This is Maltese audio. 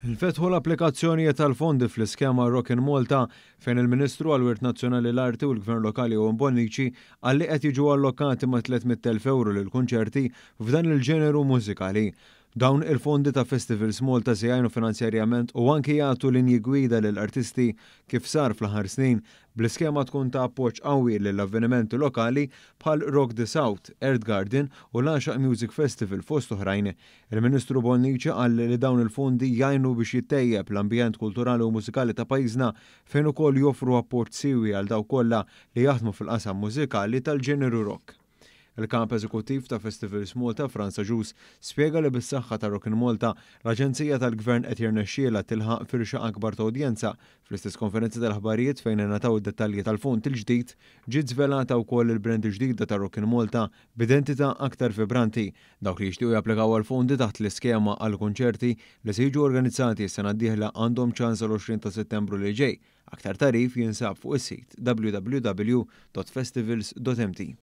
Infetħu l-applikazzjonijiet tal-fondi fl-iskema Rock in Malta fejn il-Ministru għall-Wirt Nazzjonali, l-Arti u l-Gvern Lokali Owen Bonnici qal li qed jiġu allokati mat-300,000 ewro lil kunċerti f'dan il-ġeneru mużikali. Dawn il-fondi ta' Festivals Malta se jgħinu finanzjarjament u anki jagħtu linji gwida lil artisti kif sar fl-aħħar snin bl-iskema tkun ta' appoġġ qawwi lill avvenimenti lokali bħal Rock the South, Earth Garden u l-Għaxaq Music Festival fost oħrajn. Il-Ministru Bonnici qal li dawn il-fondi jgħinu biex jittejjeb l-ambjent kulturali u mużikali ta' pajjiżna fejn ukoll joffru appoġġ siewi għal dawk kollha li jaħdmu fil-qasam mużikali tal-ġeneru rock. Il-kap eżekuttiv ta' Festivals Malta, Frans Agius, spjega li bis-saħħa ta' Rock in Malta, l-Aġenzija tal-Gvern qed jirnexxielha tilħaq firxa akbar ta' udjenza. Fl-istess konferenza tal-aħbarijiet fejn ingħataw id-dettalji tal-fond il-ġdid, ġiet żvelata wkoll il-brand ġdida ta' Rock in Malta b'identità aktar vibranti. Dawk li jixtiequ japplikaw għal fondi taħt l-iskema għal kunċerti li se jiġu organizzati s-sena d-dieħla għandhom ċans sal-20 ta' Settembru li ġej. Aktar tagħrif jinsab fuq is-sit www.festivals.mt.